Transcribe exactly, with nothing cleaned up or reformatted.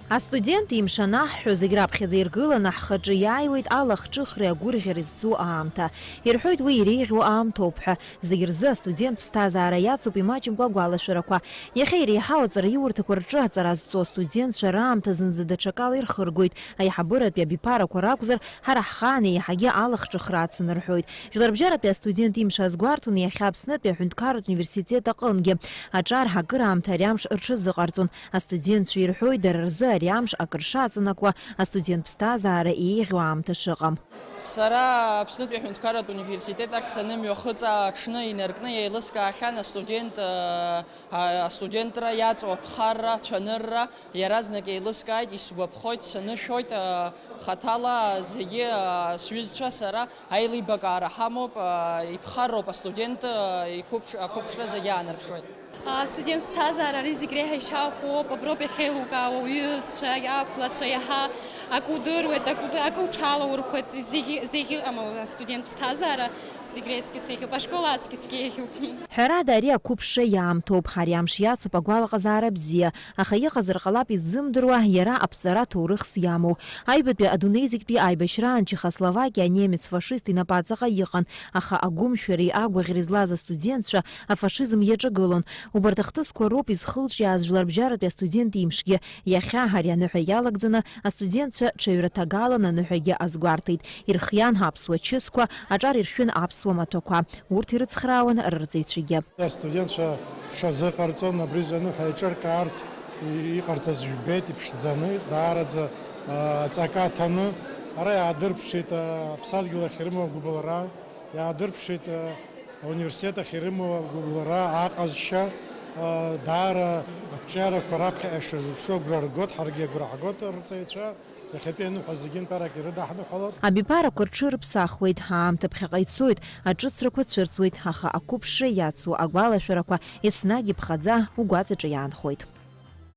Астудент имш анаҳҳәо, зегь раԥхьаӡа иргыланы ҳхаҿы иааиуеит алахҿыхреи агәырӷьареи зцу аамҭа. Ирҳәоит, уи иреиӷьу аамҭоуп ҳәа. Зегь рзы астудент ԥсҭазаара иацуп имаҷымкәа агәалашәарақәа. Иахьа иреиҳау аҵараиурҭақәа рҿы аҵара зҵо астудентцәа раамҭа зынӡа даҽакала ирхыргоит. Аиҳабыратәи абиԥарақәа ракәзар, ҳара ҳхаан еиҳагьы алахҿыхра ацын рҳәоит. Жәларбжьаратәи астудент имш азгәарҭон иахьа Аԥснытәи аҳәынҭқарратә университет аҟынгьы. Аҿар акыраамҭа ари амш рҽазыҟарҵон. Астудентцәа ирҳәоит, дара рзы ари амш акыр шаҵанакуа, астудент ԥсҭазаара еиӷьу аамҭа шыҟам. Сара Аԥснытәи аҳәынҭқарратә университет ахь санымҩахыҵ, аҽны инаркны еилыскаахьан астудент, а, а, астудентра иаҵоу аԥхарра, ацәанырра, иаразнак еилыскааит, исгәаԥхоит, санышәоит, а, хаҭала зегьы, а, сҩызцәа сара аилибакаара ҳамоуп, а, иԥхарроуп астудент, а, иқәыԥш-, ақәыԥшра зегьы аанарԥшуеит. Астудент ԥсҭазаара ари зегь реиҳа ишьаухоуп, аброуп иахьеилукаауа уҩызцәа, ақәлацәа, иаҳа акы удыруеит, акы уды-, акы уҽалаурхәуеит, зегь, зегь ыҟам астудент ԥсҭазаара, зегь реиҵкьыс еиӷьуп, ашкол аҵкьысгьы еиӷьуп. Ҳәарада, ари ақәыԥшра иаамҭоуп, ари амш иацуп агәалаҟазаара бзиа, аха иҟазар ҟалап иззымдыруа, иара аԥҵара ҭоурыхс иамоу. Аҩбатәи адунеи зегьтәи аибашьраан Чехословакиа анемец фашист инапаҵаҟа иҟан, аха агәымшәареи агәаӷьреи злаз астудентцәа афашизм иаҿагылон. Убарҭ ахҭысқәа роуп изхылҿиааз жәларбжьаратәи астудент имшгьы. Иахьа ари аныҳәа иалагӡаны астудентцәа ҽаҩраҭагалан аныҳәагьы азгәарҭеит. Ирхиан аԥсуа чысқәа, аҿар иршәын аԥсуа маҭәақәа. Урҭ ирыцхраауан рырҵаҩцәагьы. Астудентцәа рҽазыҟарҵон, абри аныҳәа еиҿыркаарц и-, иҟарҵаз жәбеит, иԥшӡаны, даараӡа, а, аҵакы аҭаны. Ара иаадырԥшит, а, аԥсадгьыл ахь ирымоу агәыбылра. Иаадырԥшит, э, ауниверситет ахь ирымоу агәыбылра, аҟазшьа, э, даара ақәҿиарақәа раԥхьаҟа ишырзыԥшу агәра ргоит, ҳаргьы агәра ҳгоит, рҵаҩцәа, иахьатәи аныҳәа зегьы нтәарак ирыдаҳныҳәалоит. Абиԥарақәа рҽырԥсахуеит, аамҭа ԥхьаҟа ицоит, аҿыцрақәа цәырҵуеит, аха ақәыԥшра иацу агәалашәарақәа еснагь иԥхаӡа угәаҵаҿы иаанхоит.